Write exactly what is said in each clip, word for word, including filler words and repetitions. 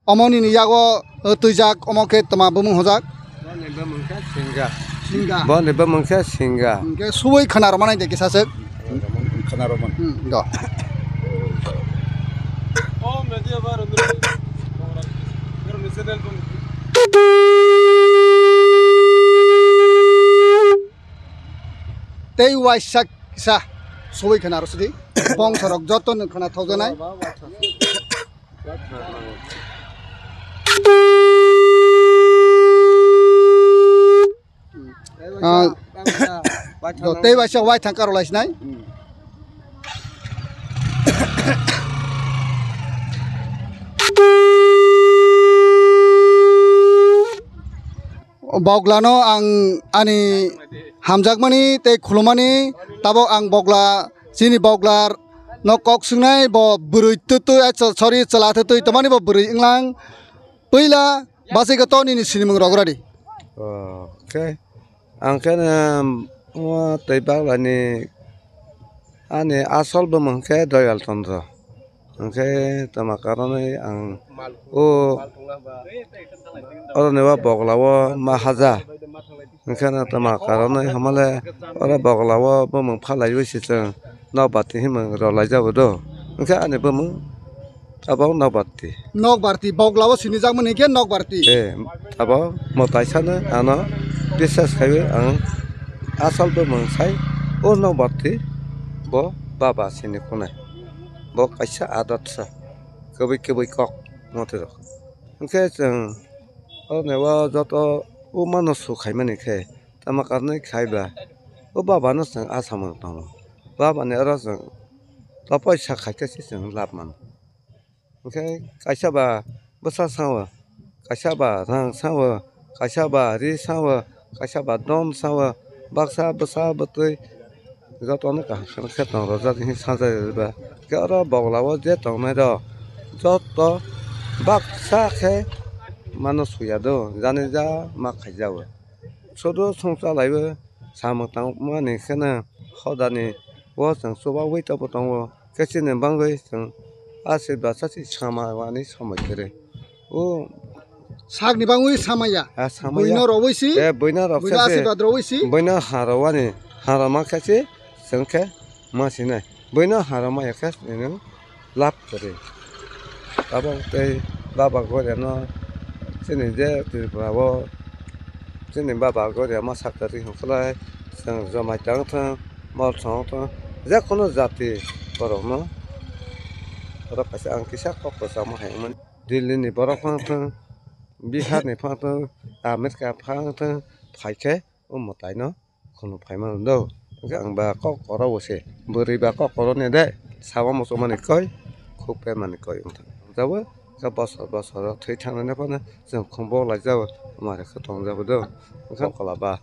omo nini yago, uh, twijak, omo khe tama bumung hojak? Boni bumung khe Singa. Singa. Boni bumung khe Singa. Hwnkhe subui khna rwmani de kisa swk. Khna rwmani. Hmm, do. Tei waisa kisa subui khna rw sidi. Bongsorok joto no khna thokjaknai. Ah, do tei waisa waithang karo lai sinai. Boglano ang ani hamjakmani tei khulumani, tabok ang bogla, chini bogla no kok swngnai, bo bwrwi twtwi, ah, sorry, chwla twtwi tongmani bo bwrwi wnglang. Puila bachai khe to nini sinimung rok radi. Oh, okay. Ang khe, um, o tei baglani ani asol bumung khe Doyal Chandra. Hwnkhe tama karonwi ang o oroni o bogla o ma haja. Hwnkhe no tama karonwi hamale oro bogla o bumung phalaiwi se chwng nokbar twi himung rwlaijago do. Hwnkhe ani bumung abo nokbar twi. Nokbar twi, bogla o sinijakmani hwnkhe nokbar twi. Eh, abo mwtai sano ano bisas khaiwi ang asol bumung sai o nokbar twi bo baba sini khwnai. Bo kaisa adat sa. Kwbwi kwbwi kok motwi rok. Hwnkhe chwng oroni o joto o mano su khaimani khe tama karnwi khai ba o baba no chwng asamung tongo. Baba ni oro chwng topoi sa khaikhe se chwng lab mano. Hwnkhe kaisa ba bwsa sao, kaisa ba rang sao, kaisa ba ri sao, kaisa ba don sao, baksa bwsa bwtwi jotono kaham khe tong rwjak hinwi sajak rwba. Hwnkhe oro bogla o je tongnai rok joto baksa khe mano suya do, jani ja ma khaijao. Sodo songcha laiwi samung tangmani kheno hodani o chwng chubaui tobo tongo. Khe chini bagwi chwng aswk bwsa se sama wani somoi kwrwi. O sakni bagwi samaya. A samaya. Buino rowui si. E buino rok buino khe se aswk badrowui si. Buino harowani haroma khe se chwng khe ma sinai. Buino haroma ya khe nini lab kwrwi. Abo tei baba goria no chini je Tripura o chini baba goria ma sa kwrwi hwnkhe lai chwng Jamatia wngthang, Motha wngthang, je kono jati borok no oro kaisa ang kisa kok kwchangma hai wngmani. Delhi ni borok wngthang, Bihar ni wngthang, America wngthang, phaikhe o mwtai no khunu phaimano do. Hwnkhe ang ba kok oro o se. Bwrwi ba kok oro ni de. Sabo muchungmani koi, khuk penmani koi wngthang. Jabo khe bosor bosor o thwi thangnani phano chwng khumbo laijao. Mare khe tongjago do. Hwnkhe kola ba.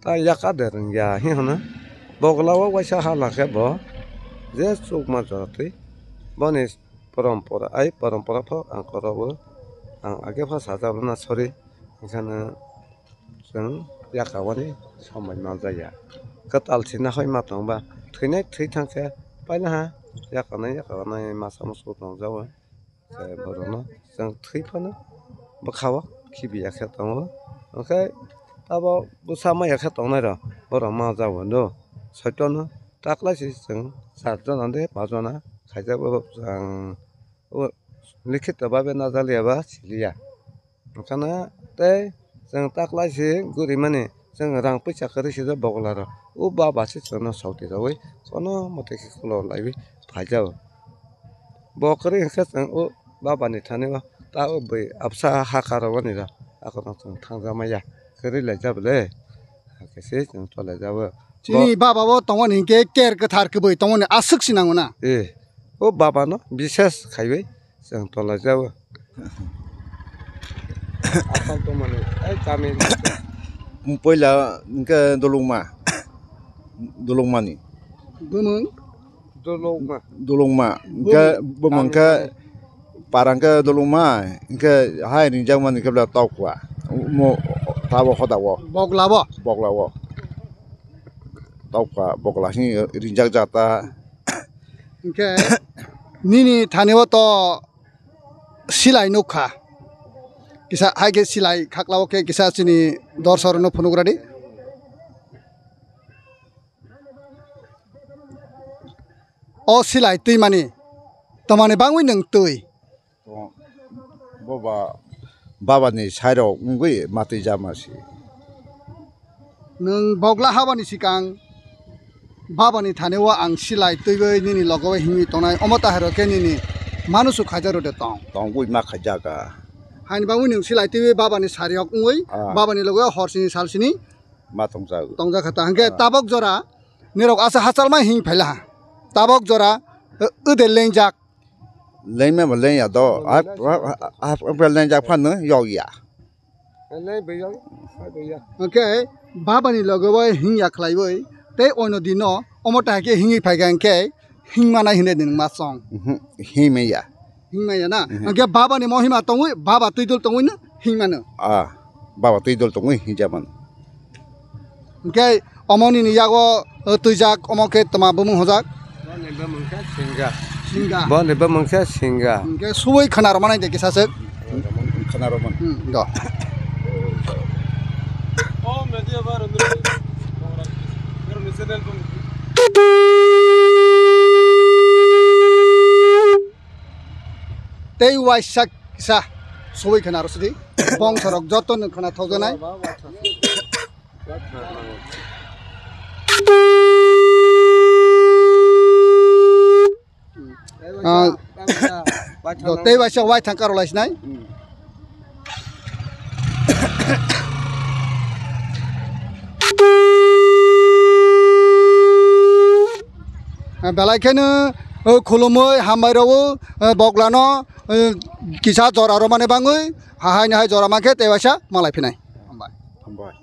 Ta yaka de rwngya hi hwno. Bogla o waisa hala khe bo je chukma jora twi. Boni porompora, ai porompora pho ang koro o. Ang age pho sajak rwna sorry. Hwnkhe no chwng yakawani somoi manjaya. Kwtal sina hoi ma tongba thwinai thwi thangkhe painaha yakanai yakanai masa musu tongjago. Khe borokno chwng thwi phano bwkhao khibiya khe tongo. Hwnkhe abo bwsa maya khe tongnai rok borok manjago no soitono taklaisi chwng char jona de pach jona khaijak bo chwng. O likhito babe najaliya ba siliya. Hwnkhe no tei chwng taklaisi gurimani chwng rang puisa kwrwi sijak bogla rok. O baba se chwngno soti rogwi kono mote khe khulok laiwi phaijao. Bo kwrwi hwnkhe chwng o baba ni thani o ta o bwi absa ha karogani rok akhorno chwng thangjakmaya kwrwi laijak bwle. Hakhe se chwng tolaijao. Chini baba bo tongmani hinkhe ker kwthar kwbwi tongmani aswk se nango na. Eh, o baba no bises khaiwi chwng tolaijao. Asal tongmani, ai kami. Puila hinkhe Dulungma, Dulungmani. Bumung? Dulungma. Dulungma, hinkhe bumung khe para hinkhe Dulungma, hinkhe hai ringjakmani khe bwla Tokwa. Mo tabo hoda o. Bogla bo? Bogla o. Tokwa bogla hini ringjak jata. Hinkhe nini thani o to silai nukha. kisa hai khe silai khaklao khe kisa chini dorsok rokno phunugradi. O silai twimani, twmani bangwi nwng twi? To, bo ba, babani sairok wngwi matwi jama si. Nwng bogla habani sikang babani thani o ang silai twiwi nini logo o himwi tongnai, omo tahai rok khe nini manusu khaijak rw de tong? Tongwi ma khaijak a. Haini bagwi nwng silai twiwi babani sariyok wngwi, ah, babani logo o hor sini sal sini ma tongjak. Tongjak kha ta. Hwnkhe, ah, tabok jora nirok asa hachal ma hing phaila ha. Tabok jora, eh, ode lengjak. Lengma ba lengya do. Ap, ap, ap, ap, lengjak phano yokya. Hwnkhe babani loge bai hingya khlaiwi tei oino dino omo ta khe hingwi phaikha hwnkhe hingmanai hinwi nwng ma chong. Mhm, hingmaya. Hingmaya na? Mhm. Hwnkhe babani mohima tongwi, baba twidul tongwi no hingmano. Ah, baba twidul tongwi hingja mano. Hwnkhe omo nini yago, o, twijak, omo khe tma bumung hojak? Boni bumung khe Singa. Singa. Boni bumung khe Singa. Hwnkhe subui khna rwmani de kisa swk. Khna rwmani. Hmm, do. Tei waisa kisa subui khna rw sidi. Bongsorok joto no khna thokjanai. Ah, do tei waisa waithang karolai sinai. Ah, belai kheno, o, khulumwi hambai rwo, o, boglano, o, kisa jora rwmani bangwi, hahaini hai jora mankhe tei waisa malai phinai. Hambai. Hambai.